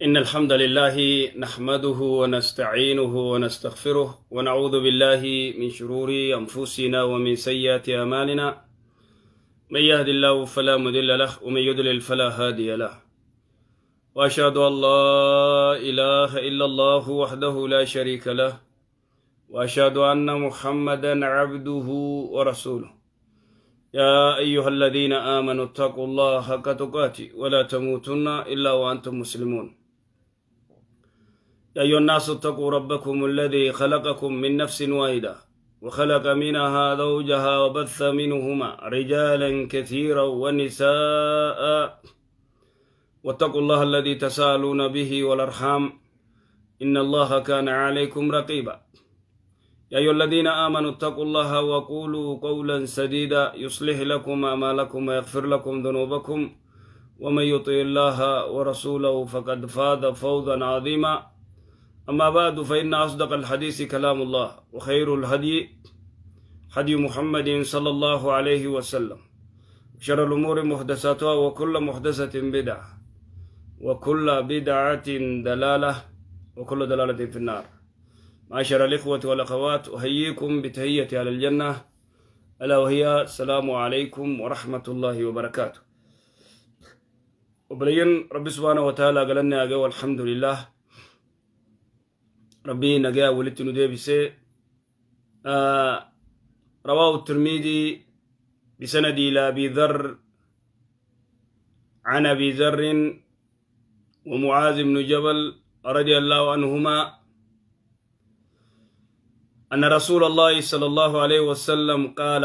إن الحمد لله نحمده ونستعينه ونستغفره ونعوذ بالله من شرور أنفسنا ومن سيئات أعمالنا. من يهد الله فلا مضل له ومن يضلل فلا هادي له. وأشهد أن لا إله إلا الله وحده لا شريك له، وأشهد أن محمدا عبده ورسوله. يا أيها الذين آمنوا اتقوا الله حق تقاته ولا تموتن إلا وأنتم مسلمون. يا أيها الناس اتقوا ربكم الذي خلقكم من نفس واحدة وخلق منها زوجها وبث منهما رجالا كثيرا ونساء، واتقوا الله الذي تساءلون به والأرحام إن الله كان عليكم رقيبا. يا أيها الذين آمنوا اتقوا الله وقولوا قولا سديدا يصلح لكم أعمالكم ويغفر لكم ذنوبكم، ومن يطع الله ورسوله فقد فاز فوزا عظيما. أما بعد، فإن أصدق الحديث كلام الله، وخير الهدي هدي محمد صلى الله عليه وسلم، شر الأمور محدثاتها، وكل محدثة بدعة، وكل بدعة دلالة، وكل دلالة في النار. معاشر الإخوة والأخوات، أحييكم بتحية أهل الجنة، ألا وهي السلام عليكم ورحمة الله وبركاته. Obboleeyyan Rabbi سبحانه وتعالى galanni haa ga'u. الحمد لله، Rabbii nagaa walitti nu deebisee. رواه الترمذي بسند إلى أبي ذر، عن أبي ذر ومعاذ بن جبل رضي الله عنهما أن رسول الله صلى الله عليه وسلم قال: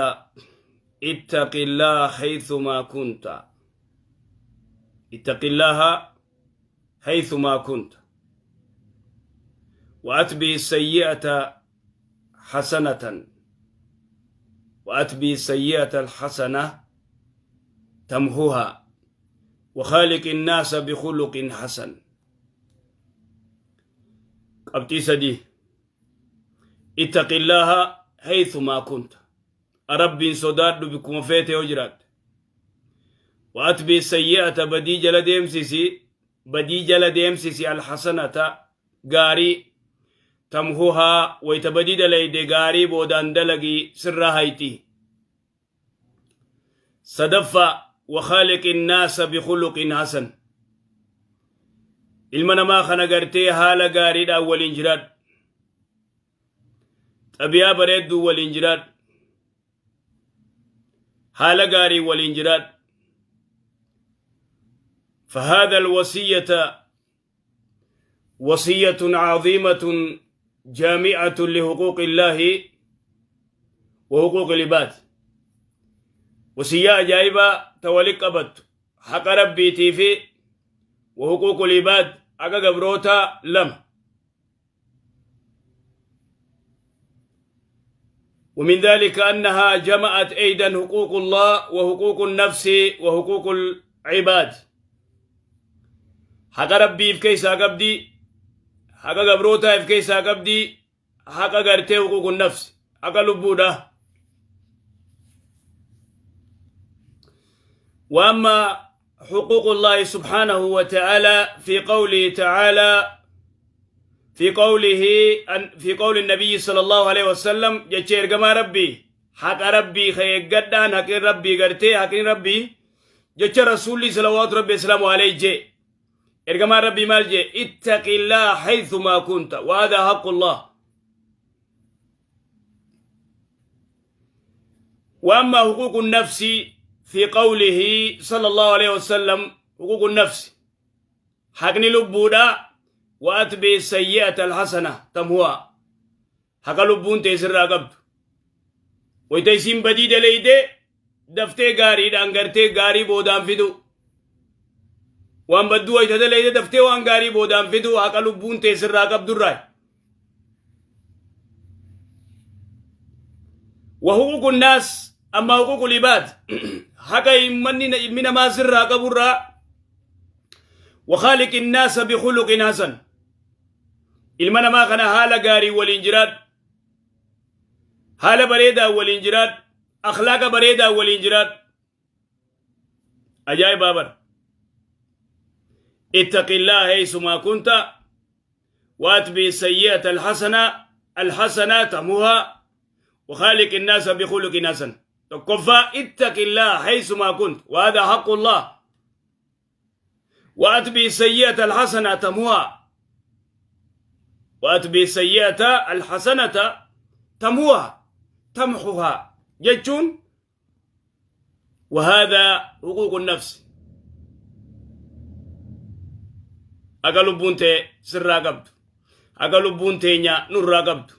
اتق الله حيثما كنت، اتق الله حيثما كنت، وأتبع السيئة حسنة، وأتبع السيئة الحسنة تمحها، وخالق الناس بخلق حسن. Qabxii sadii. اتق الله حيثما كنت، Rabbiin sodaadhu bikkuma feete yoo jiraatte. وأتبع السيئة، badii jala deemsisi, badii jala deemsisi, الحسنة, gaarii, تمحها, wayta badii dalayde gaarii boodaan dalagii, sirraa hayti. Sadaffa, وخالق الناس بخلق حسن, ilma namaa kana gartee haala gaariidhaan waliin jiraadhu, xabiyaa bareedduu waliin jiraadhu, haala gaarii waliin jiraadhu. فهذا الوصية وصية عظيمة جامعة لحقوق الله وحقوق العباد. Wasiyyaa ajaa'ibaa ta wali qabattu, haqa Rabbiitii fi وحقوق العباد, haqa gabroota lama. ومن ذلك أنها جمعت أيضا حقوق الله وحقوق النفس وحقوق العباد. Haqa Rabbiif keessaa qabdi, haqa gabrootaaf keessaa qabdi, haqa gartee حقوق النفس, haqa lubbuudha. وأما حقوق الله سبحانه وتعالى في قوله تعالى، في قوله أن في قول النبي صلى الله عليه وسلم, jecha ergamaa Rabbii, haqa Rabbii ka eeggadhaan, haqin Rabbii gartee haqin Rabbii, jecha Rasuulli صلوات ربي وسلامه عليه jee. Ergamaan Rabbii maal jee? اتق الله حيثما كنت، وهذا حق الله. وأما حقوق النفس في قوله صلى الله عليه وسلم, حقوق النفس, haqni lubbuudha, وأتبع السيئة الحسنة تمحها, haqa lubbuun teessirraa qabdu, wayta isiin badii dalayde daftee gaariidhaan gartee gaarii boodaan fidu, waan badduu wayta dalayde daftee waan gaarii boodaan fidu, haqa lubbuun teessirraa qabdurraa. وحقوق الناس, أما حقوق العباد, haqa ilmi namaa sirraa qaburraa, وخالق الناس بخلق حسن, ilma namaa kana haala gaarii waliin jiraadhu, haala bareedaa waliin jiraadhu, akhlaaqa bareedaa waliin jiraadhu. Ajaa'ibaa bara. اتق الله حيثما كنت واتبع السيئة الحسنة الحسنة تمحها وخالق الناس بخلق حسن. Tokkoffaa, اتق الله حيثما كنت، وهذا حق الله، وأتبع السيئة الحسنة تمحها، وأتبع السيئة الحسنة تمحها، تمحها jechuun، وهذا حقوق النفس. Akka lubbuun tee sirraa qabdu, akka lubbuun teenya nurraa qabdu.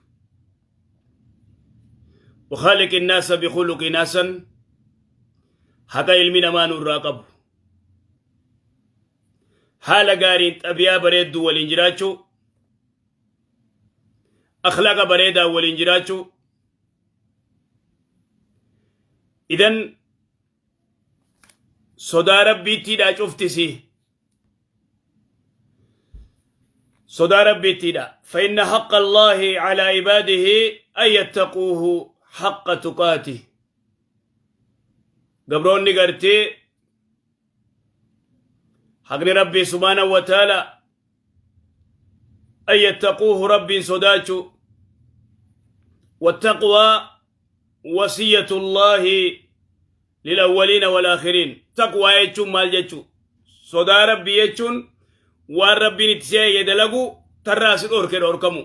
وخالق الناس بخلق حسن، haqa ilmi namaa nurraa qabu, haala gaariin, xabiyaa bareedduu waliin jiraachuu, akhlaaqa bareedaa waliin jiraachuu. Idan sodaa Rabbiittiidha. Cuftisi sodaa Rabbiittiidha. فإن حق الله على عباده أن يتقوه حق تقاته. Gabroonni gartee haqni Rabbii سبحانه وتعالى أن يتقوه، Rabbiin sodaachuu. والتقوى وصية الله للأولين والآخرين. Taqwaa jechuun maal jechuu? Sodaa Rabbii jechuun waan Rabbiin itti si dalagu tarraa si dhorke dhorkamu.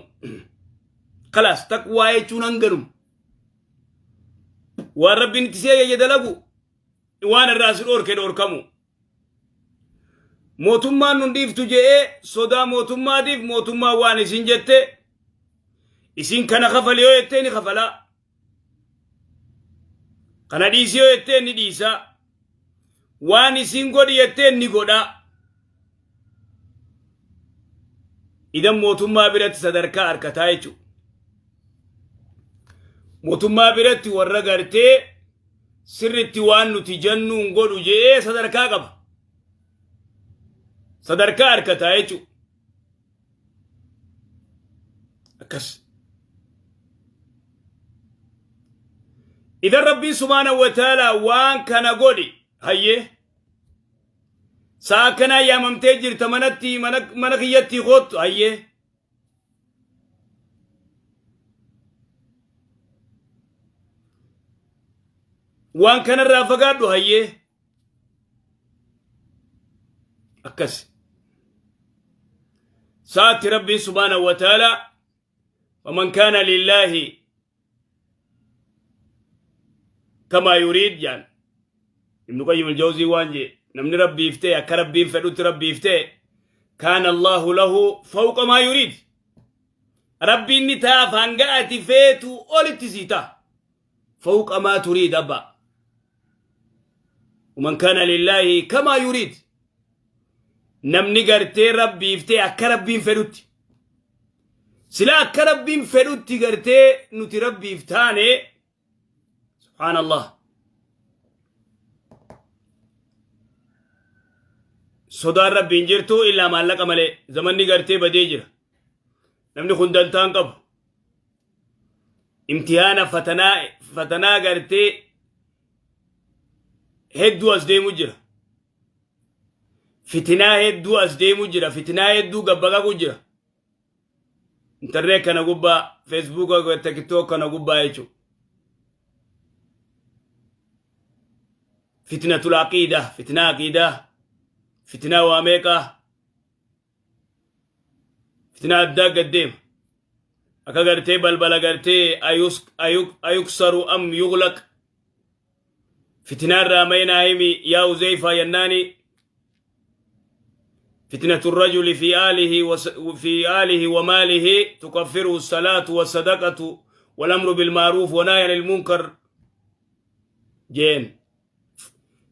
خلاص, taqwaa jechuun hanganum. Waan Rabbiin itti si dalagu, waan irraa si dhorke dhorkamu. Mootummaan nun dhiiftu je'ee sodaa mootummaatiif, mootummaa waan isin jette, isin kana kafali yoo jettee ni kafalaa, kana dhiisi yoo jettee ni dhiisaa, waan isin godhi jettee ni godhaa. Idan mootummaa biratti sadarkaa harkataa jechuudha. Mootummaa biratti warra gartee sirritti waan nuti jennuun godhu je'ee sadarkaa qaba. Sadarkaa harkataa jechuudha. Akkas. Idan Rabbiin سبحانه وتعالى waan kana godhi, hayyee, sa'a akkanaa yaamamtee jirta, manatti mana kiyyatti koottu, hayyee. Waan kanarraa fagaadhu, hayyee. Akkas. Sa'atti Rabbiin سبحانه وتعالى ومن كان لله كما يريد jaan. Ibnu Qayyim al-Jawzii waan jee, namni Rabbiif ta'e, akka Rabbiin fedhutti Rabbiif ta'e, كان الله له فوق ما يريد. Rabbiin ni taaf hanga ati feetu olitti sii ta'a. فوق ما تريد abba. ومن كان لله كما يريد, namni gartee Rabbiif ta'e akka Rabbiin fedhutti, sila akka Rabbiin fedhutti gartee nuti Rabbiif taane, سبحان الله, sodaan Rabbiin jirtu illaa maallaqa malee. Zamanni gartee badee jira. Namni kun dantaan qabu. Imtihaana, fatanaa, fatanaa gartee hedduu as deemu jira. Fitinaa hedduu as deemu jira. Fitinaa hedduu gabbaqaqu jira. Internet kana gubbaa, Feesbuuka, TikTok kana gubbaa jechuudha. فتنة العقيدة, fitinaa aqiidaa, fitinaa waa meeqaa, fitinaa addaa gaddeema. Akka gartee balbala gartee أيكسر أم يغلق. Fitinaa irraa maynaa himi yaa Uzeyfaa yennaani, فتنة الرجل في آله وماله تكفره الصلاة والصدقة والأمر بالمعروف والنهي عن المنكر jeen.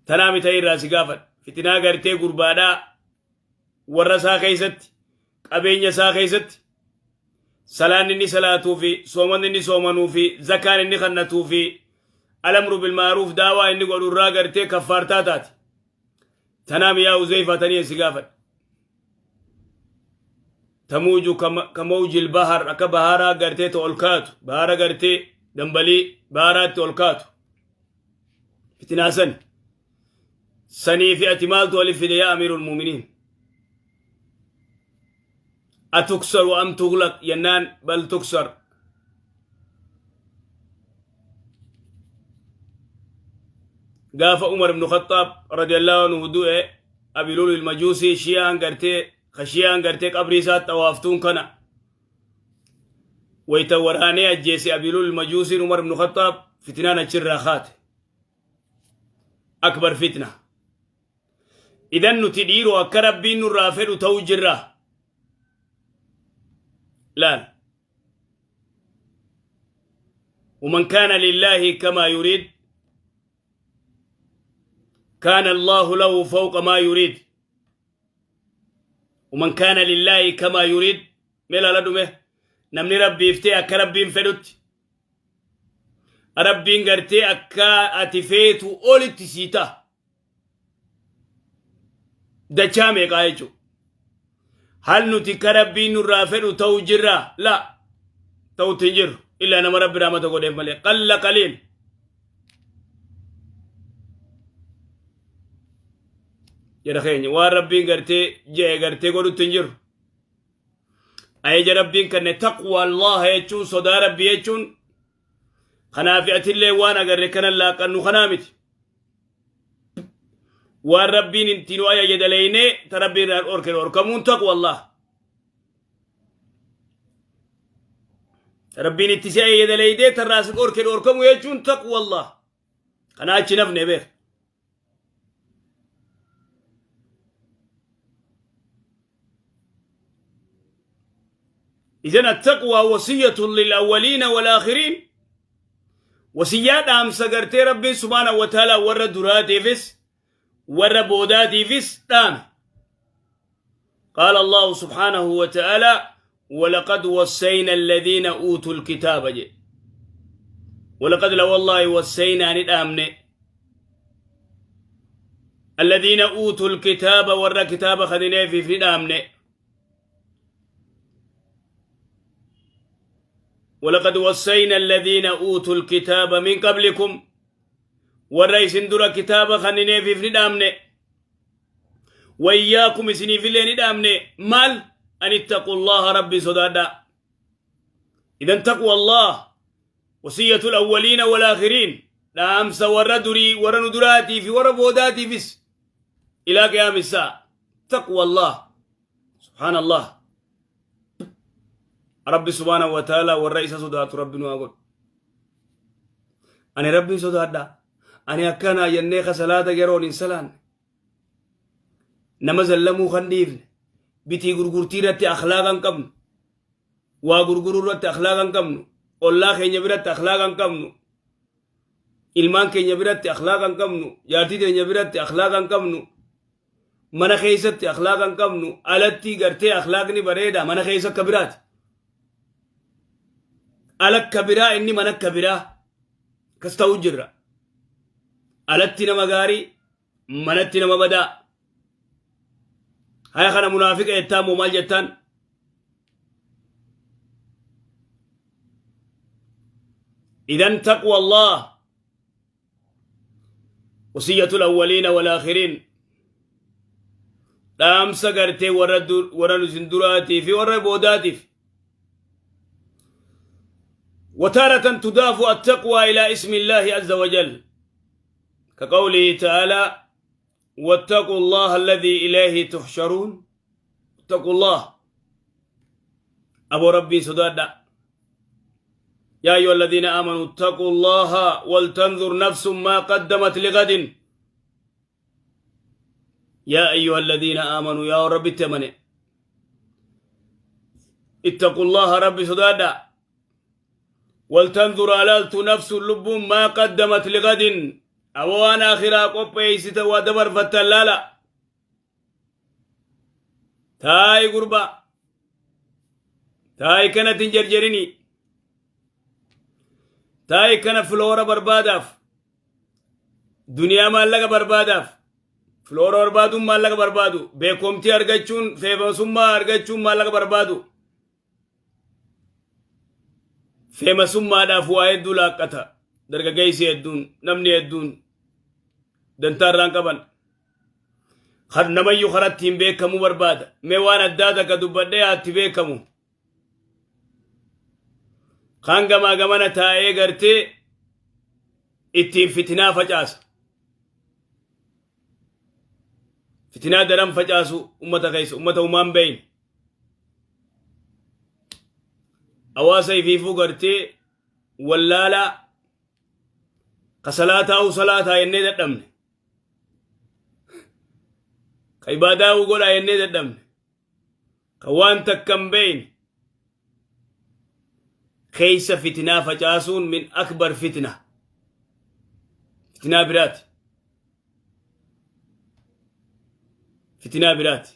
Tanaa mita irraa si gaafadha. Fitinaa gartee gurbaadhaa warra isaa keessatti, qabeenya isaa keessatti, salaan inni salaatuu fi soomanni inni soomanuu fi zakaan inni kannatuu fi الأمر بالمعروف, daawaa inni godhu irraa gartee kaffaartaa taate. Tanaam yaa Uzeyfaa, tanii si gaafadha. تموج كموج البحر, akka baharaa gartee ta ol kaatu, bahara gartee dambalii baharaatti ol kaatu. Fitinaa sani sanii fi ati maaltu walif fide yaa أمير المؤمنين? Atuksaru am tuglaq jennaan bal tuksar. Gaafa Umar ibn Khattaab radiyallahu anhu du'e Abi Lu'lu'il Majuusii Shi'aan gartee ka Shi'aan gartee qabrii isaa xawaaftuun kana wayta waraanee ajjeese Abi Lu'lu'il Majuusiin Umar ibn Khattaab fitnaan achirraa kaate. Akbar fitna. Idan nuti dhiiroo akka Rabbiin nurraa fedhu ta'uu jirra. Laal. ومن كان لله كما يريد كان الله له فوق ما يريد. ومن كان لله كما يريد ملا لدمه نمني ربي افتي akka Rabbiin fedhutti Rabbiin gartee akka ati feetu olitti sii ta'a. Dachaa meeqaa jechuudha. Hal nuti ka Rabbiin nurraa fedhu ta'u jirraa? La. Ta'utti hin jirru. Illaa nama Rabbi rahmata godheef malee. Qalla qaliil. Jara keenya waan Rabbiin gartee je'e gartee godhutti hin jirru. Ajaja Rabbiin kanne taqwa Allah jechuun sodaa Rabbii jechuun kanaaf atillee waan agarre kana laaqannu kanaa miti. Waan Rabbiin itti nu ajaje daleeynee ta Rabbiin irraa dhorke dhorkamuun taqwa Allah. Rabbiin itti si ajaje daleeydee tarraa si dhorke dhorkamu jechuun taqwa Allah. Kanaa achi nafne beek. إذن التقوى وصية للأولين والآخرين. وصية dhaamsa gartee Rabbiin سبحانه وتعالى warra duraatiifis warra boodaatiifis dhaame. قال الله سبحانه وتعالى: ولقد وصينا الذين أوتوا الكتاب جي. ولقد لو والله وصينا ندامن الذين أوتوا الكتاب ور كتاب خدنا في ندامن. ولقد وصينا الذين أوتوا الكتاب من قبلكم والرئيس در كتاب خدنا في ندامن وإياكم سني في الليل ندامن مال أن اتقوا الله ربي صدادا. إذا تقوى الله وصية الأولين والآخرين. لا أمس ور دري ور ندراتي في ور بوداتي فيس إلى قيام الساعة. تقوى الله سبحان الله. ربي سبحانه وتعالى والرئيس صدات ربي نواقول أنا ربي صدات أنا أكنا ينيخ صلاة يرون إنسان nama zallamuu kan dhiifne bitii gurgurtii irratti akhlaaqa hin qabnu, waa gurguruu irratti akhlaaqa hin qabnu, ollaa keenya biratti akhlaaqa hin qabnu, ilmaan keenya biratti akhlaaqa hin qabnu, jaartii teenya biratti akhlaaqa hin qabnu, mana keessatti akhlaaqa hin qabnu, alatti gartee akhlaaqni bareeda mana keessa akka biraati. Ala akka biraa inni mana akka biraa akkas ta'uu jirra. Alatti nama gaarii manatti nama badaa. Haya kana munaafiqa jettaan moo maal jettaan? إذن تقوى الله وصية الأولين والآخرين. dhaamsa gartee warra nusin duraatii fi warra boodaatiif. وتارة تضاف التقوى إلى اسم الله عز وجل كقوله تعالى: واتقوا الله الذي إليه تحشرون. اتقوا الله أبو ربي سداد. يا أيها الذين آمنوا اتقوا الله ولتنظر نفس ما قدمت لغد. يا أيها الذين آمنوا يا رب التمنى اتقوا الله ربي سداد ولتنظر ألالت نفس اللب ما قدمت لغد. أو أنا آخرا قبيست ودبر فتلالا تاي قربا تاي كانت جرجريني تاي كان فلورا برباداف دنيا مالك برباداف فلورا بربادو مالك بربادو بكمتي أرجعون فيمسوما أرجعون مالك بربادو فيمسوما دافوا يدو لاقتا dargaggeessi hedduun namni hedduun dantaa irraan qaban. Kan namayyuu karatti hin beekamuu barbaada. Mee waan addaa takka dubbadhee haatti beekamu. Kaan gamaa gamana taa'ee gartee ittiin fitinaa facaasa. Fitinaa daran facaasu ummata keessa ummata humaan beeyne. Hawaasa ifiifuu gartee wallaalaa ka salaataa'uu salaataa jennee dadhabne. Ka ibaadaa'uu godhaa jennee dadhabne. Ka waan takka hin beeyne. Keessa fitinaa facaasuun min akbar fitna. Fitinaa biraati. Fitinaa biraati.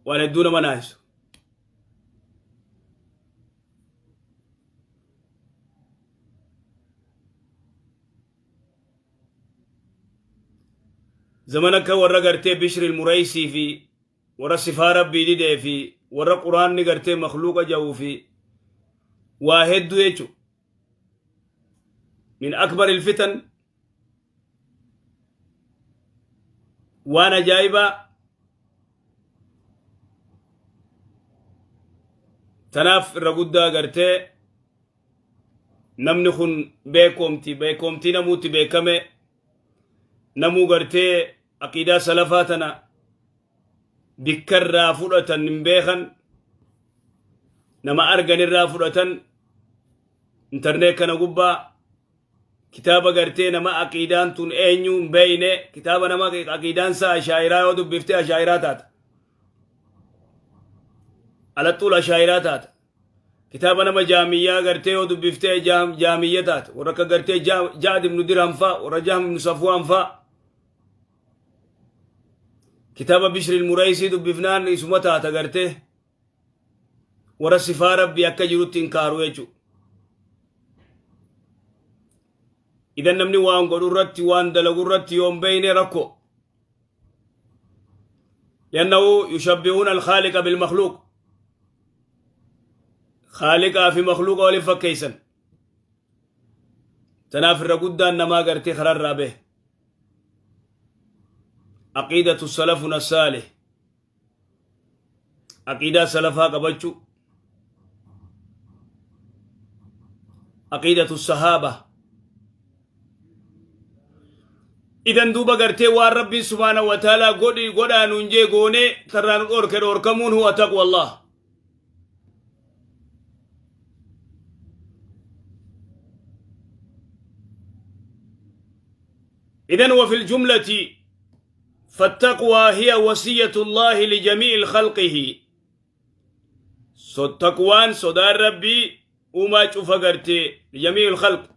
Waan hedduu nama naahisu. Zaman akka warra gartee Bishri Muraysii fi warra sifaa rabbii didee fi warra quraanni gartee makluuqa ja'uu fi waa hedduu jechu. Min akbar ilfitan waan ajaa'ibaa tanaaf irra guddaa gartee namni kun beekoomti beekoomtii namuutti beekame namuu gartee aqiidaa salafaa tana bikkarraa fudhatan hin beekan nama arganirraa fudhatan internet kana gubbaa kitaaba gartee nama aqiidaan tun eenyu hin beeyne kitaaba nama aqiidaan isaa ashaa'iraa yoo dubbifte ashaa'iraa taata alaxuul ashaa'iraa taata kitaaba nama jaamiyyaa gartee yoo dubbiftee jaamiyya taata warra akka gartee Ja'ad ibnu Dirham faa warra Jahm ibnu Safwaan faa kitaaba Bishri Muraysii dubbifnaan isuma taata gartee warra sifaa rabbii akka jirutti hin kaaru jechuudha. Idan namni waan godhu irratti waan dalagu irratti yoo hin beeyne rakkoo. لأنه يشبهون الخالق بالمخلوق خالقا في مخلوق ولي فكيسا تناف الرقودان نما قرتي خرر به عقيدة سلفنا الصالح Aqiidaa salafaa qabachuu. Aqiidatu sahaaba. Idan duuba gartee waan Rabbiin subhaanahu wa ta'aalaa godhi godhaa nuun jee goonee tarraa nu dhoorke dhoorkamuun huwa taqwa Allah. Idan wa fil jumlati فالتقوى هي وصية الله لجميع خلقه تقوان صدار ربي وما شوف قرتي لجميع الخلق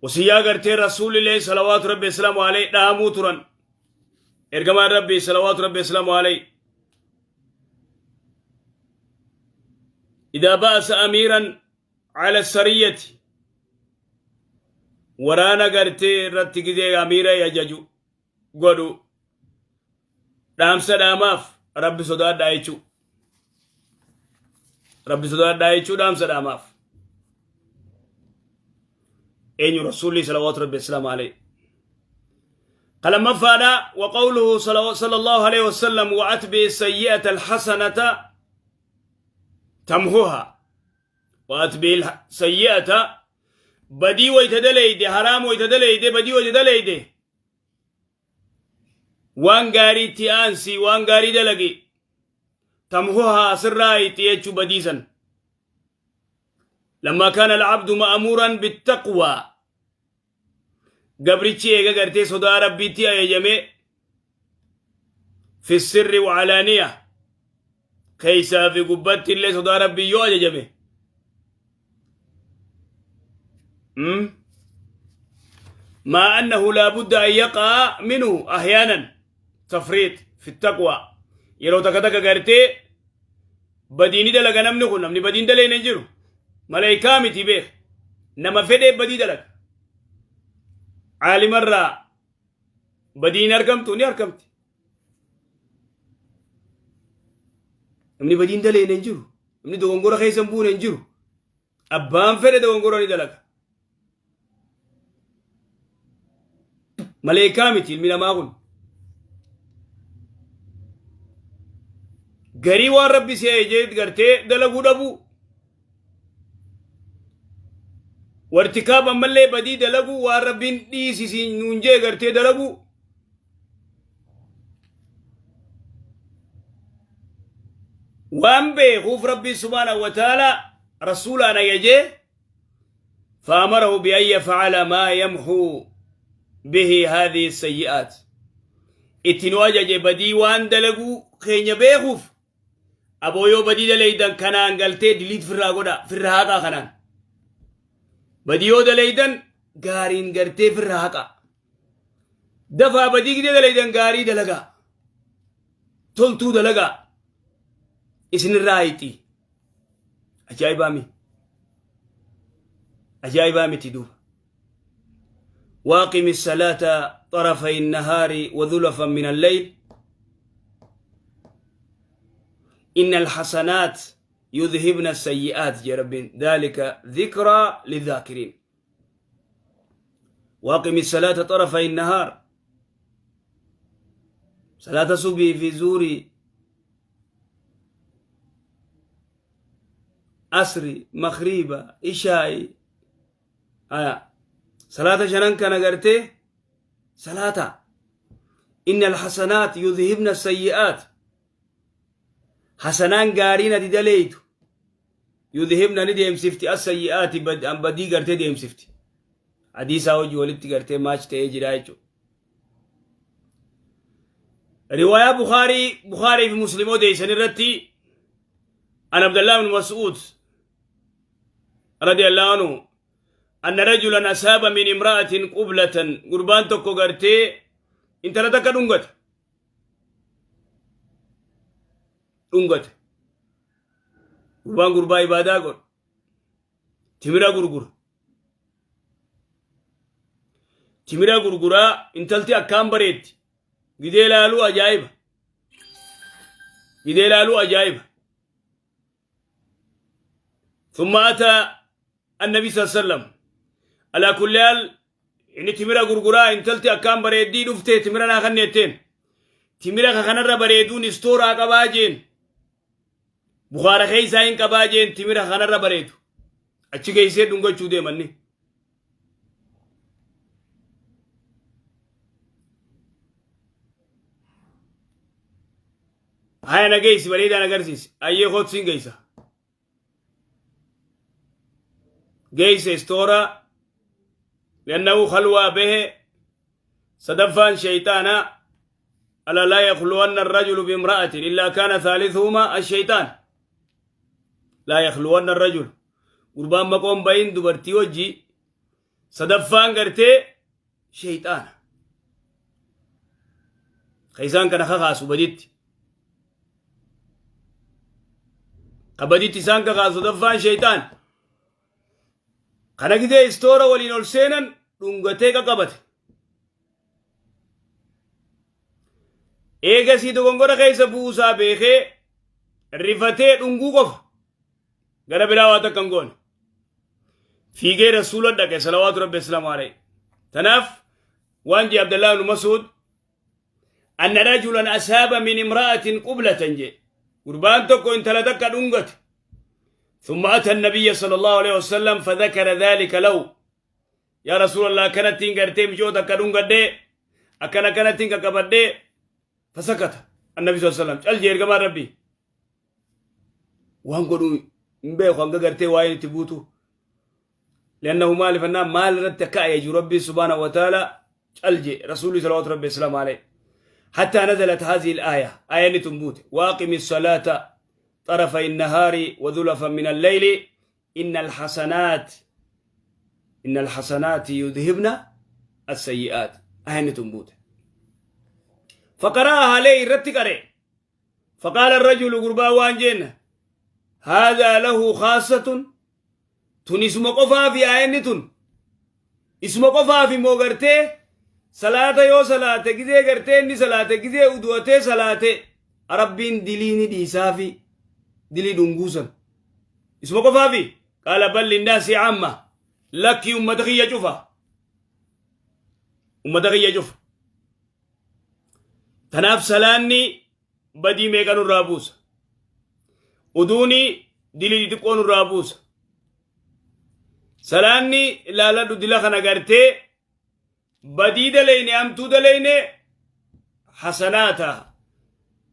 وصية قرتي رسول الله صلوات ربي السلام عليه دامو ترن ارجمان ربي صلوات ربي السلام عليه إذا بأس أميرا على السرية waraana gartee irratti gizee amiira ajaju godhu dhaamsa dhaamaaf rabbi sodaadhaa jechuu rabbi sodaadhaa jechuu dhaamsa dhaamaaf eenyu rasuulli salawaatu rabbi islaamu alayhi kalamaffaadha wa qawluhu sallallahu alayhi wasallam wa atbi sayyi'ata alhasanata tamhuha wa atbi sayyi'ata badii wayta daleyde haraam wayta daleyde badii wayta daleyde waan gaariitti aansi waan gaarii dalagi tamhuhaa sirraa itti jechuu badiisan lammaa kaana alcabdu ma'amuuran bittaqwaa gabrichi eega gartee sodaa rabbiitti ajajame fi sirri wacalaaniya keessaa fi gubbatti illee sodaa rabbii yoo ajajame ما أنه لا بد أن يقع منه أحيانا تفريط في التقوى yeroo takka takka gartee badiini dalaga namni kun namni badiin dalee hin jiru malaayikaa miti beek nama fedhee badii dalaga caalimarraa badiin argamtu ni argamti namni badiin dalee hin jiru namni dogongora keessa hin buune hin jiru abbaan fedhe dogongora ni dalaga. Maleekaa miti ilmi namaa kun. Garii waan Rabbi si ajajee gartee dalaguu dhabuu. Wartikaab ammallee badii dalaguu waan Rabbiin dhiisi nuun jee gartee dalaguu. Waan beekuuf Rabbiin subhaanahu wa ta'aalaa rasuulaan ajajee فأمره بأن يفعل ما يمحو به هذه السيئات. Itti nu ajaje badii waan dalaguu keenya beekuuf. Aboo, yoo badii dalaydan kanaan galtee diliit firraa godha, firra haqaa. Kanaan badii yoo dalaydan gaariin gartee firra haqaa. Dafaa badii gidee dalaydan gaarii dalagaa, toltuu dalagaa, isinirraa hayxii. Ajaa'ibaami, ajaa'ibaa miti duuba? واقم الصلاة طرفي النهار وزلفا من الليل إن الحسنات يذهبن السيئات يا رب، ذلك ذكرى للذاكرين. واقم الصلاة طرفي النهار، صلاة صبح في زوري، asri, makriiba, ishaa'i. Aya, salaata shanan kana gartee salaata. إن الحسنات يذهبن السيئات. Hasanaan gaariin ati daleeytu يذهبن ni deemsifti, السيئات badii gartee deemsifti. Hadiisaa hojii walitti gartee match ta'ee jira jechuudha. Riwaayaa Bukaarii fi Muslim odeessan irratti, عن عبد الله بن مسعود رضي الله عنه أن رجلا أصاب من امرأة قبلة. Gurbaan tokko gartee intala takka dhungate dhungate. Gurbaan gurbaa ibaadaa godhu, timira gurgura, timira gurguraa. Intalti akkaan bareetti, gidee laaluu ajaa'iba, gidee laaluu ajaa'iba. ثم أتى النبي صلى الله عليه وسلم. على كل حال inni timira gurguraa, intalti akkaan bareeddii dhuftee timira naa kanneetteen. Timira kanarra bareeduun istooraa qabaa jeen, bukaara keessaa hin qabaa jeen. Timira kanarra bareedu achi geessee dhungachuu deemanni. Haya, na geessi, bareedaan agarsiisi. Ayyee, kootu siin geessa. Geesse istoora. لأنه خلوة به صدفان شيطانا. ألا لا يخلون الرجل بامرأة إلا كان ثالثهما الشيطان. لا يخلون الرجل، gurbaan maqoon bayin dubartii wajji, sadaffaan gartee shayxaana ka isaan kana kakaasu baditti, ka baditti isaan kakaasu sadaffaan shayxaan. Kana gidee istoora waliin ol seenan, dhungatee qaqabate. Eegasii dogongora keessa buusaa beekee rifatee dhunguu qofa, gara biraa waa takka hin goone. Fiigee Rasuula dhaqe صلوات ربي وسلامه عليه. Tanaaf waan jee Abdallah ibn Mas'ud: أن رجلا أصاب من امرأة قبلة jee. Gurbaan tokko intala takka dhungate. ثم أتى النبي صلى الله عليه وسلم فذكر ذلك له. يا رسول الله، كانت gartee micoo takka dhungadhe, akkana kanattiin qaqqabadhe. فسكت النبي صلى الله عليه وسلم. Cal jee ergamaan Rabbii. Waan godhu hin beeku hanga gartee waa'een itti buutu. لأنه maaliif annaa maal irratti akka ajaju Rabbii سبحانه وتعالى cal jee Rasuulli صلوات ربي وسلامه عليه حتى نزلت هذه الآية. آية تنبوت: واقم الصلاة طرفي النهار وزلفا من الليل إن الحسنات يذهبن السيئات. آية تنبوت. فقرأها عليه رتقري. فقال الرجل، gurbaan waan jeen: هذا له خاصة. Tun isuma qofaa fi aayanni tun isuma qofaa fi moo gartee salaata yoo salaate, gizee gartee inni salaate, gizee udu'atee salaate, Rabbiin dilii ni dhiisaafi, dilii dhunguusan isuma qofaafi? قال بل للناس عامة. Lakkii, ummata kiyya cufa. Ummata kiyya cufa. Tanaaf salaanni badii meeqa nurraa buusa. Uduuni dilii xixiqqoo nurraa buusa. Salaanni ilaaladhu dila kana gartee badii daleyne hamtuu daleyne hasanaata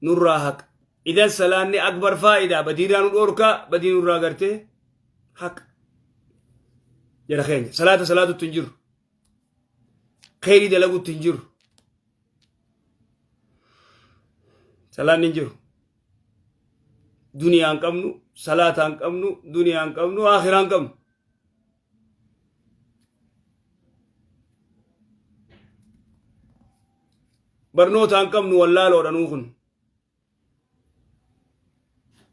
nurraa haqa. Idan salaanni akbar faayidaa badiirraa nu dhoorka badii nurraa gartee haqa. Jara keenya salaata salaatutti hin jiru. Kheyrii dalagutti hin jiru. Salaanni hin jiru. Duniyaa hin qabnu, salaata hin qabnu, duniyaa hin qabnu, akhiraa hin qabnu. Barnoota hin qabnu wallaaloodha nuu kun.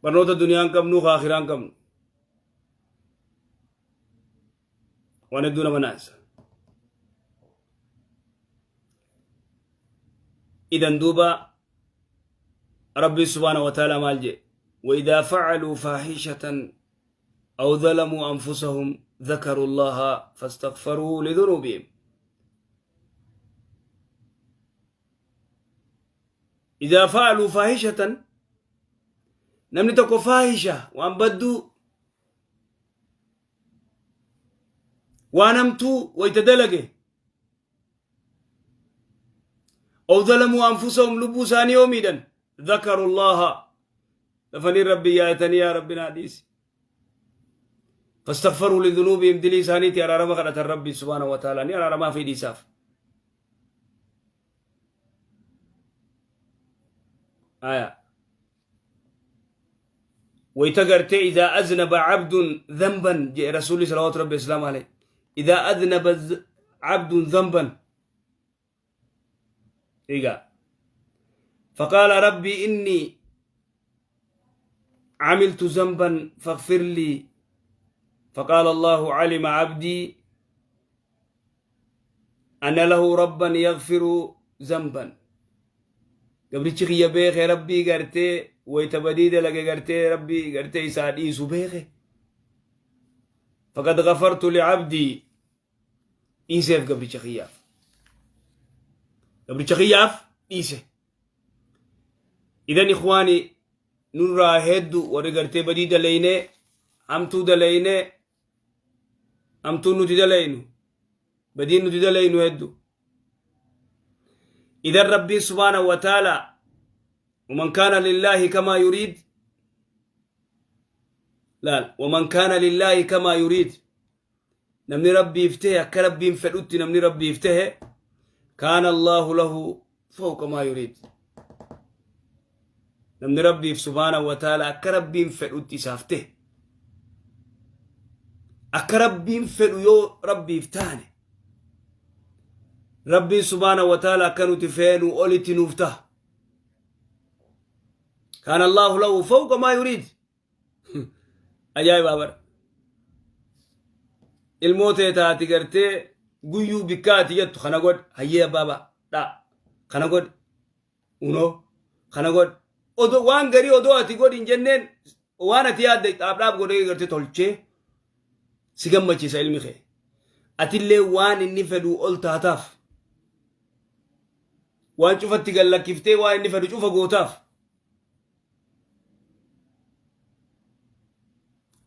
Barnoota duniyaa hin qabnu, akhiraa hin qabnu. Waan hedduu nama naasa. Idan duuba Rabbi subhaanahu wa ta'ala maal jedhe? وإذا فعلوا فاحشة أو ظلموا أنفسهم ذكروا الله فاستغفروا لذنوبهم. إذا فعلوا فاحشة namni tokko faahisha waan badduu waan hamtuu wayta dalage أو ظلموا أنفسهم lubbuu isaanii yoo miidhan ذكروا الله dafanii rabbi yaayatanii yaa rabbi naa dhiisi فاستغفروا لذنوبهم dilii isaaniiti araarama kadhatan rabbi سبحانه وتعالى ni araaramaa fi dhiisaaf. Aya wayta gartee إذا أذنب عبد ذنبا جاء رسول صلوات ربي السلام عليه إذا أذنب عبد ذنبا إيقا فقال ربي إني عملت ذنبا فاغفر لي فقال الله علم عبدي أن له ربا يغفر ذنبا. Gabrichi kiyya beeke rabbii gartee wayta badii dalage gartee rabbii gartee isaa dhiisu beeke. فقد غفرت لعبدي dhiiseef gabricha kiyyaaf. Gabricha kiyyaaf dhiise. إذن إخواني nurraa heddu warri gartee badii dalaynee hamtuu dalaynee hamtuun nuti dalaynu badiin nuti dalaynu heddu. إذن ربي سبحانه وتعالى ومن كان لله كما يريد لا ومن كان لله كما يريد namni rabbiif tahe akka rabbiin fedhutti namni rabbiif tahe كان الله له فوق ما يريد. Namni rabbiif سبحانه وتعالى akka rabbiin fedhutti isaaf tahe akka rabbiin fedhu yoo rabbiif taane rabbiin سبحانه وتعالى akka nuti feenu olitti nuuf taha. كان الله له فوق ما يريد. Ajaa'ibaa bara ilmoo tee taati gartee guyyuu bikkaati jettu kana godhe hayyee abbaaba dha kana godhe unoo kana godhe odoo waan garii odoo ati godhi hin jenneen waan ati yaadde dhaab godhee gartee tolchee si gammachiisa ilmi kee. Atillee waan inni fedhu ol taataaf waan cufatti gallakkiftee waan inni fedhu cufa gootaaf.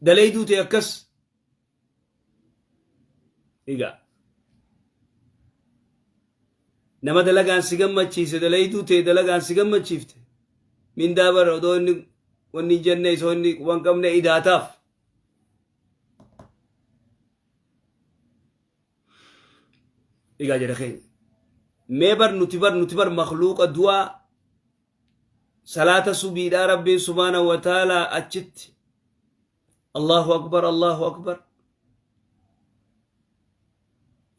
Daleeyduu ta'e akkas. Egaa nama dalagaan si gammachiise daleeyduu ta'e dalagaan si gammachiifte mindaa bara odoo inni wanni hin jenne isoo inni quban qabne idaataaf. Egaa jedha keenya. Mee bar nuti bar makluuqa du'aa salaata subiidhaa rabbiin سبحانه وتعالى achitti الله أكبر الله أكبر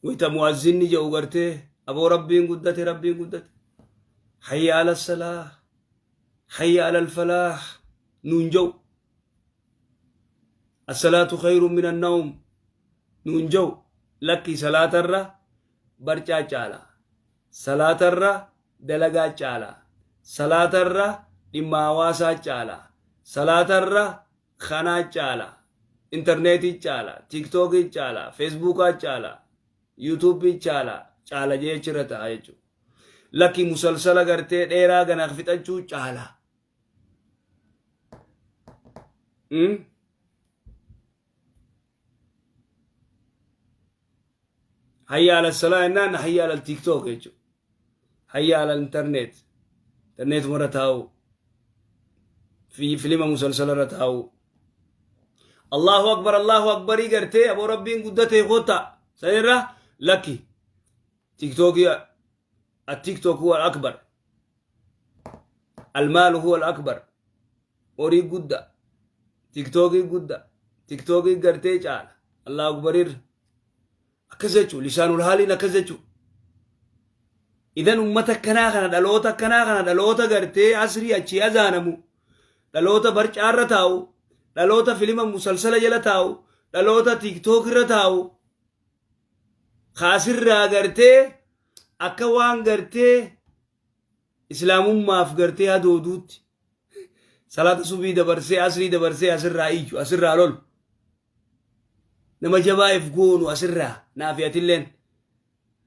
wayta mu'azzinni jedhu gartee aboo rabbiin guddate rabbiin guddate حي على الصلاة حي على الفلاح nuun jedhu الصلاة خير من النوم nuun jedhu. Lakki, salaatarra barcaa caala, salaatarra dalagaa caala, salaatarra dhimma hawaasaa caala, salaatarra kanaa caala, intarneetii caala, tiiktookii caala, feesbuukaa caala, yuutuubii caala. Caala jee achirra ta'a jechuudha. Lakki musalsala gartee dheeraa gana fixachuu caala. Hayya ala salaa jennaan hayya ala tiktok jechuudha. Hayya ala internet. Interneetuma irra taa'u. Fi filima musalsala irra taa'u. Allahu akbar Allahu akbarii gartee aboo rabbiin guddatee kottaa sanirra lakki tiktookii التيك هو الأكبر المال هو الأكبر horii guddaa tiktookii guddaa tiktookii gartee caala Allahu akbarir akkas jechuun lisaanul haaliin akkas jechuun idan ummata akkanaa kana dhaloota akkanaa kana dhaloota gartee asrii achii azaanamu dhaloota barcaarra taa'u dhaloota filima musalsala jala taa'u dhaloota tiktook irra taa'u kaasirraa gartee akka waan gartee islaamummaaf gartee hadooduutti salaata subii dabarsee asrii dabarsee asirraa iyyu asirraa lolu nama jabaa if goonu asirraa naafi atilleen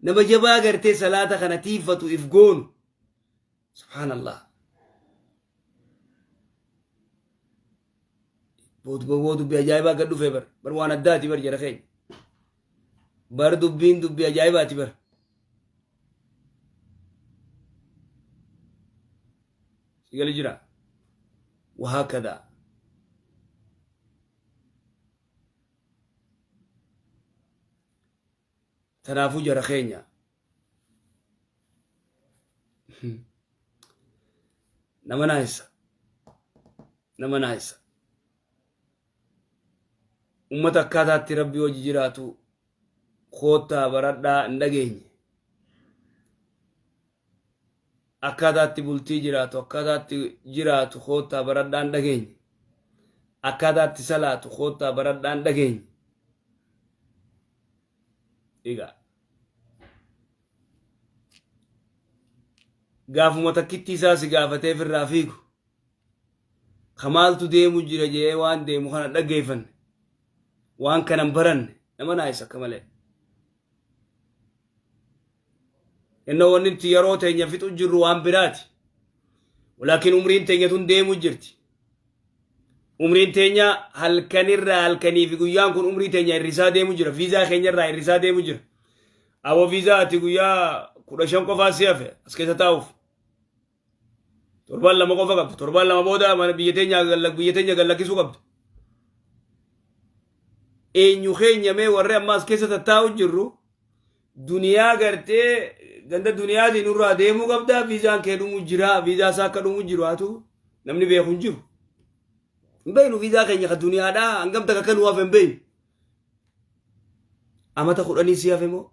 nama jabaa gartee salaata kana tiiffatu if goonu subhaanallah boo dubbii ajaa'ibaa gad dhufee bar bar waan addaati bar jara keenya bar dubbiin dubbii ajaa'ibaati bar sigali jira wahaakada tanaafuu jara keenya nama naayisa nama naayisa ummata akkaataatti rabbii hojii jiraatu koottaa baradhaa hin dhageenye akkaataatti bultii jiraatu akkaataatti jiraatu koottaa baradhaa hin dhageenye akkaataatti salaatu koottaa baradhaa hin dhageenye egaa gaafuma takkitti isaa si gaafatee firraa fiigu ka maaltu deemu jira jedhee waan deemu kana dhaggeeffanne waan kana hin baranne nama naayisa akka malee. Innoo wanni nuti yeroo teenya fixu jirru waan biraati. Walaakin umriin teenya tun deemu jirti. Umriin teenya halkanirraa halkanii fi guyyaan kun umrii teenya hir'isaa deemu jira. Viizaa keenyarraa hir'isaa deemu jira. Aboo viizaa ati guyyaa 15 qofaa si hafe as keessa taa'uuf. Torbaan 2 qofa qabdu. Torbaan 2 booda mana biyya teenya biyya teenya gad lakkisuu qabdu. Eenyu keenya mee warri amma as keessa tattaa'u jirru duniyaa gartee ganda duniyaatiin nurraa deemuu qabdaa viizaan kee dhumu jira viizaa isaa akka dhumu jiru haatu namni beeku hin jiru. Hin beeknu viizaa keenya ka duniyaadhaa hangam takka akka nu hafe hin beeknu. Amata 10 si hafe moo?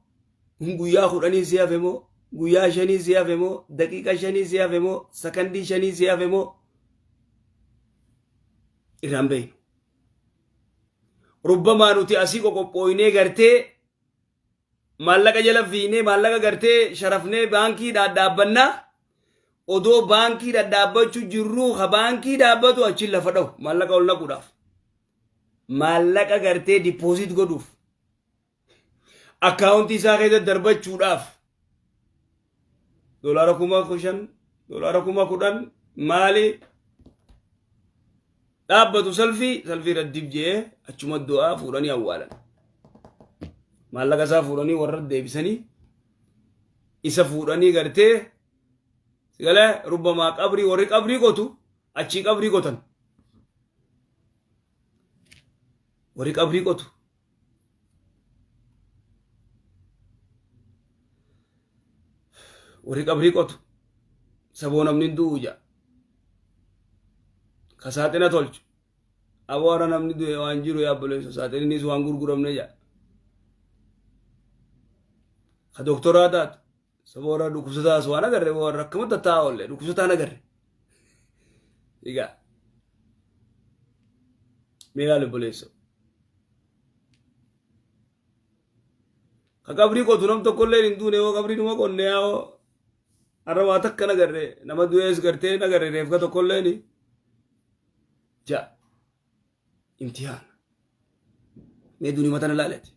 Guyyaa 10 si hafe moo? Guyyaa 5 si hafe moo? Daqiiqa 5 si hafe moo? Sakandii 5 si hafe moo? Irraan beeknu. Rubbamaa nuti asii qoqophooynee gartee maallaqa jala fiinee maallaqa gartee sharafnee baankii dhaabbannaa odoo baankii dhadhaabbachuu jirruu ka baankii dhaabbatu achiin lafa dhahu maallaqa ol naquudhaaf. Maallaqa gartee deposit godhuuf akkaawuntii isaa keessa darbachuudhaaf doolaara 5,000 doolaara 10,000 maali dhaabbatu salfii salfii irra dib jee achuma du'aa fuudhanii awwaalan maallaqa isaa fuudhanii warra deebisanii isa fuudhanii gartee sigalee rubbamaa qabrii warri qabrii qotu achii qabrii qotan warri qabrii qotu warri qabrii qotu saboo namni hin du'u ja'a ka saaxina tolchu aboo warra namni du'e waan jiru yaa obboleessa saaxininis waan gurguramne ja'a ka doktoraa taatu Saba warra dhukkubsataas waan agarre warra akkamatti taa'aa oolle dhukkubsataan agarre. Egaa mee ilaali obboleessa. Ka qabrii qotu nam tokkollee hin duune yoo qabrii numa qonne yaa'oo har'a waa takka nagarre nama du'ees gartee nagarre reefka tokkolleen ja'a imtihaana. Mee dunima tana laalati.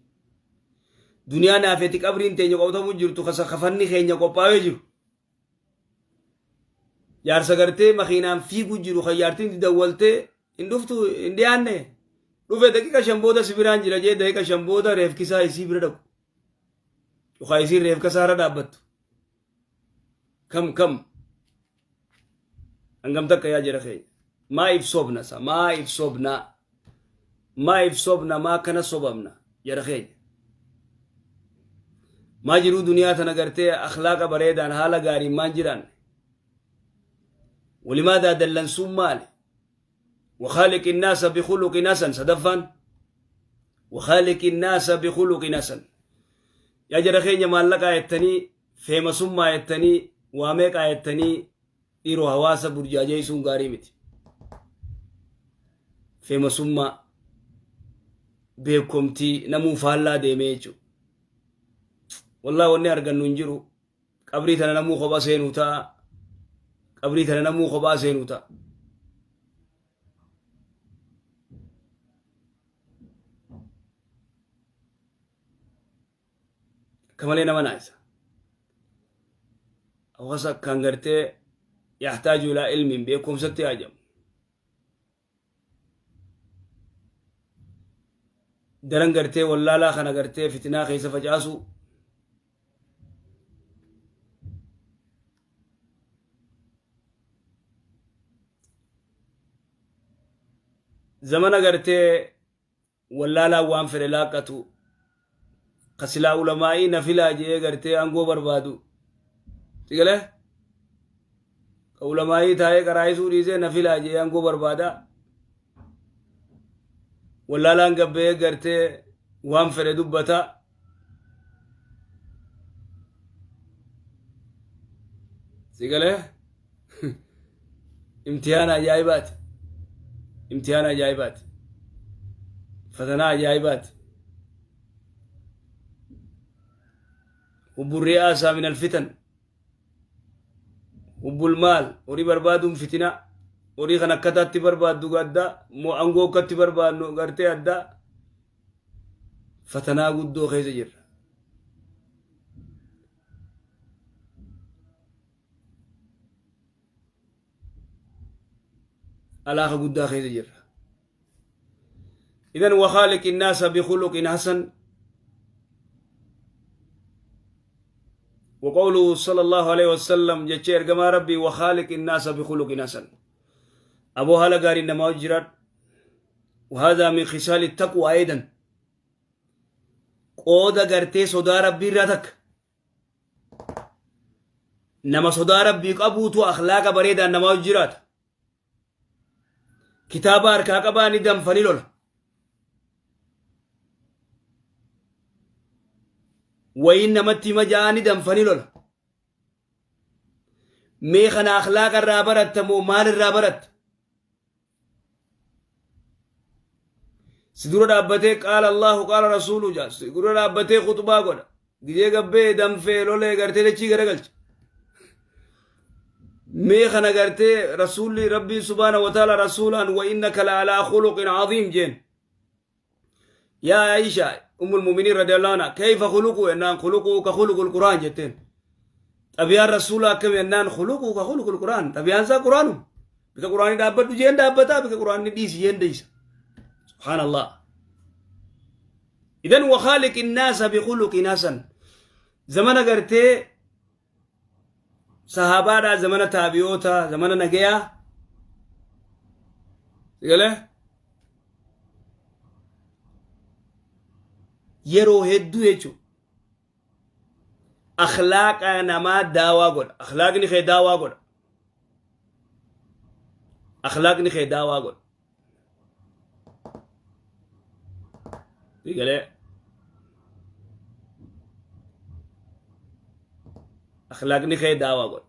Duniyaa naafeeti qabriin teenya qotamu jirtu kasa kafanni keenya qophaa'ee jiru. Jaarsa gartee makiinaan fiigu jiru kan jaartiin dawwaltee hin dhuftu hin dhiyaanne. Dhufe daqiiqa 5 booda si biraan jira jee daqiiqa 5 booda reefkisaa isii bira dhaqu. Yookaan isiin reefkasaa irra dhaabbattu. Kam kam hangam takka yaa jara keenya. Maa ibsoobna sa maa ibsoobna maa ibsoobna maa kana sobamna jara keenya. Maa jiruu duniyaa tana gartee akhlaaqa bareedaan haala gaariin maan jiraanne. Walimaadaa dallansuun maali? وخالق الناس بخلق حسن sadaffaan وخالق الناس بخلق حسن. Yaa jara keenya, maallaqaa jettanii, famousummaa jettanii, waa meeqaa jettanii dhiiroo hawaasa burjaajeessuun gaarii miti. Famousummaa, beekomtii namuu faallaa deemee jechuudha. Wallaahi wanni argannu hin jiru. Qabrii tana namuu kophaa seenuu ta'a. Qabrii tana namuu kophaa seenuu ta'a. Akka malee nama naayisa. Hawaasa akkaan gartee يحتاج إلى علم beekumsatti haajamu. Daran gartee wallaalaa kana gartee fitinaa keessa facaasu. Zamana gartee wallaalaan waan fedhe laaqqatu, kasilaa ulamaa'ii nafilaa jee gartee aangoo barbaadu. Sigalee? Ka ulamaa'ii taa'ee qaraayisuu dhiisee nafilaa jee aangoo barbaada. Wallaalaan gabbee gartee waan fedhe dubbata. Sigalee? Imtihaana ajaa'ibaati. Imtihaana ajaa'ibaati. Fatanaa ajaa'ibaati. حب الرئاسة من الفتن، حب المال, horii barbaaduun fitina. Horii kan akkataatti barbaaddu adda, moo aangoo akkatti barbaadnu gartee adda. Fatanaa guddoo keessa jirra. Alaaka guddaa keessa jirra. إذن وخالق الناس بخلق حسن. وقوله صلى الله عليه وسلم, jecha ergamaa Rabbii, وخالق الناس بخلق حسن. Aboo, haala gaarii namaa jiraadhu. وهذا من خصال التقوى أيضا, qooda gartee sodaa Rabbii irraa takka. Nama sodaa Rabbii qabuutu akhlaaqa bareedaan namaa jiraata. Kitaaba harkaa qabaa ni danfani lola. Wayiin namatti hima ja'aa ni danfani lola. Mee kana akhlaaqa irraa baratta moo maal irraa baratta? Si dura dhaabbatee قال الله قال رسوله jaa, si dura dhaabbatee khutbaa godha. Gijee gabbee danfee lolee gartee dachii garagalcha. Mee kana gartee rasuulli Rabbiin سبحانه وتعالى rasuulaan وإنك لعلى خلق عظيم jeen. يا عائشة أم المؤمنين رضي الله عنها, كيف خلقه ennaan, خلقه كخلق القرآن jetteen. Xabiyaan rasuulaa akkam ennaan, خلقه كخلق القرآن. Xabiyaan isaa quraanu. Bika quraanii dhaabbadhu jeen dhaabbataa, bika quraanni dhiisi jeen dhiisa. سبحان الله. إذن وخالق الناس بخلق حسن. Zamana gartee sahaabaadhaa, zamana taabiyoota, zamana nagayaa. Sigalee? Yeroo hedduu jechuudha. Akhlaaqa namaa daawaa godha. Akhlaaqni kee daawaa godha. Akhlaaqni kee daawaa godha. Sigalee? Akhlaaqni kee daawaa godha.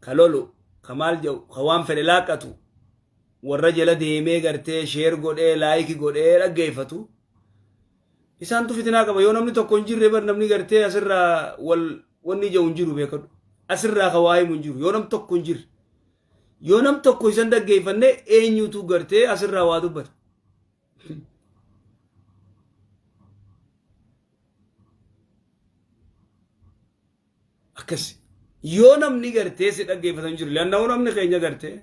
Ka lolu, ka maal jedhu, ka waan fedhe laaqatu, warra jala deemee gartee share godhee, like godhee dhaggeeffatu. Isaantu fitinaa qaba. Yoo namni tokko hin jirre bar namni gartee asirraa wal wanni ija'u hin jiru, beekadhu. Asirraa ka waa himu hin jiru. Yoo nam tokko hin jirre. Yoo nam tokko isan dhaggeeffanne, eenyutu gartee asirraa waa dubbata? Akkas yoo namni gartee si dhaggeeffatan jiru, lanna'uu namni keenya gartee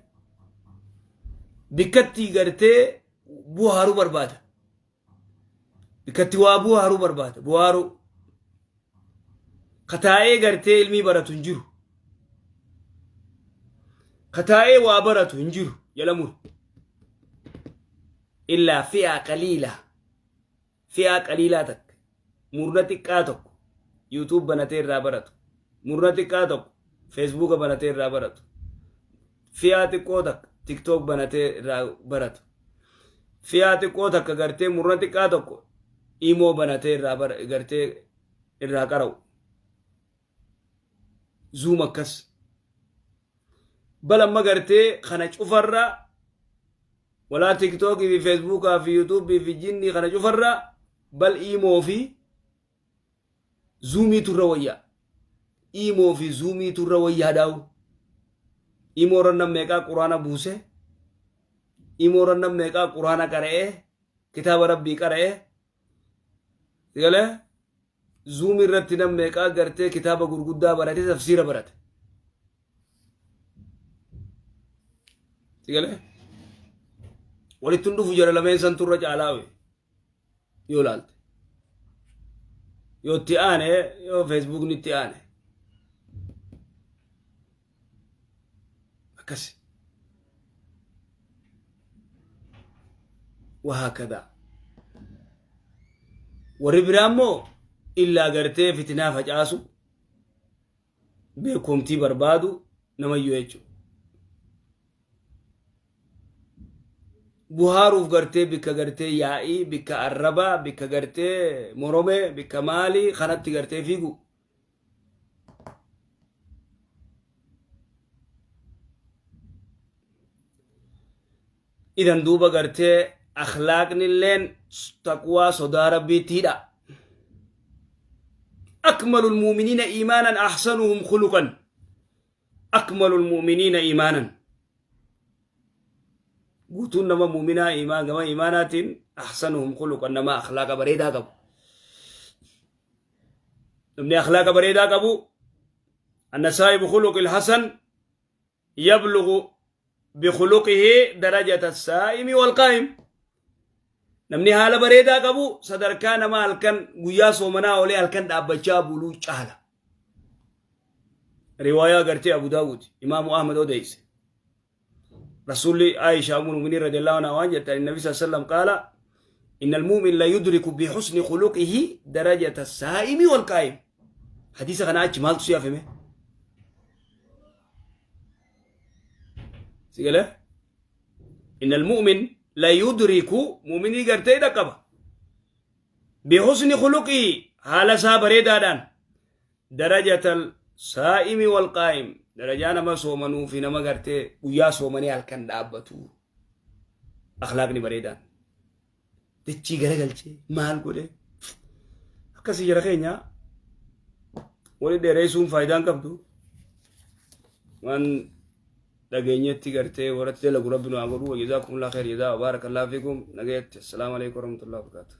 bikkatti gartee buhaaruu barbaada. Bikkatti waa buhaaruu barbaada. Buhaaruu. Kataa'ee gartee ilmii baratu hin jiru. Kataa'ee waa baratu hin jiru jala muru. Illaa fi'aa qaliilaa. Fi'aa qaliilaa takka. Murna xiqqaa tokko YouTube banatee irraa baratu. Murna xiqqaa tokko Facebook banatee irraa baratu. Fi'aa xiqqoo takka TikTok banatee irraa baratu. Fi'aa xiqqoo takka gartee murna xiqqaa tokko Imo banatee irraa gartee irraa qara'u. Zoom akkas. Bal amma gartee kana cufarra, walaa TikTokii fi Facebookaa fi YouTubeii fi jinnii kana cufarra, bal Imo fi Zoomiitu irra wayyaa. Imo fi Zoomiitu irra wayyaa dhaawu. Imo irra nam meeqaa quraana buuse. Imo irra nam meeqaa quraana qara'ee, kitaaba rabbii qara'ee. Galee Zoom irratti nam meeqaa gartee kitaaba gurguddaa barate, tafsiira barate. Galee walitti hin dhufu jara lameen san turra caalaawe yoo laalte. Yoo itti aane, yoo Facebookni itti aane. Akkasi. Wahaakadaa. Warri biraa immoo illaa gartee fitinaa facaasu, beekumtii barbaadu namayyuu jechuudha. Buhaaruuf gartee bikka gartee yaa'ii, bikka arrabaa, bikka gartee moromee, bikka maalii kanatti gartee fiigu. Idan duuba gartee akhlaaqni illeen taqwaa sodaa rabbiittiidha. Akmalul mu'miniina iimaanan ahsanuhum khuluqan. Akmalul mu'miniina iimaanan. Guutuun nama mu'minaa iimaan gama iimaanaatiin ahsanuhum khuluqan, nama akhlaaqa bareedaa qabu. Namni akhlaaqa bareedaa qabu, anna saahibu khuluqil hasan yablugu bikhuluqihi darajata saa'imi wal qaa'im. Namni haala bareedaa qabu sadarkaa nama halkan guyyaa soomanaa oolee halkan dhaabbachaa buluu caala. Riwaayaa gartee Abu Daawud, Imaamu Ahmad odeesse. Rasuulli Aisha ummul mu'miniin radiyallahu anha waan jettan, Nabi sallallahu alaihi wasallam qaala: inna al-mu'min la yudriku bi husni khuluqihi darajata as-saa'imi wal qaa'im. Hadiisa kana achi maaltu si hafeme? Si galee? Inna al-mu'min la yudriku, mu'minii gartee dhaqqaba. Bi husni khuluqihi, haala isaa bareedaadhaan, darajatal saa'imi wal qaa'im, darajaa nama soomanuu fi nama gartee guyyaa soomanee halkan dhaabbatu. Akhlaaqni bareedaan dachii garagalchee maal godhe akkasii. Jara keenya, wali dheereessuun faayidaan qabdu. Waan dhageenyetti gartee warratti dalagu rabbi nu haa godhu. Wajazaakumullah khair jazaa wa baarakallahu fiikum. Nagayatti. Assalaamu alaikum warahmatullahi wabarakatuh.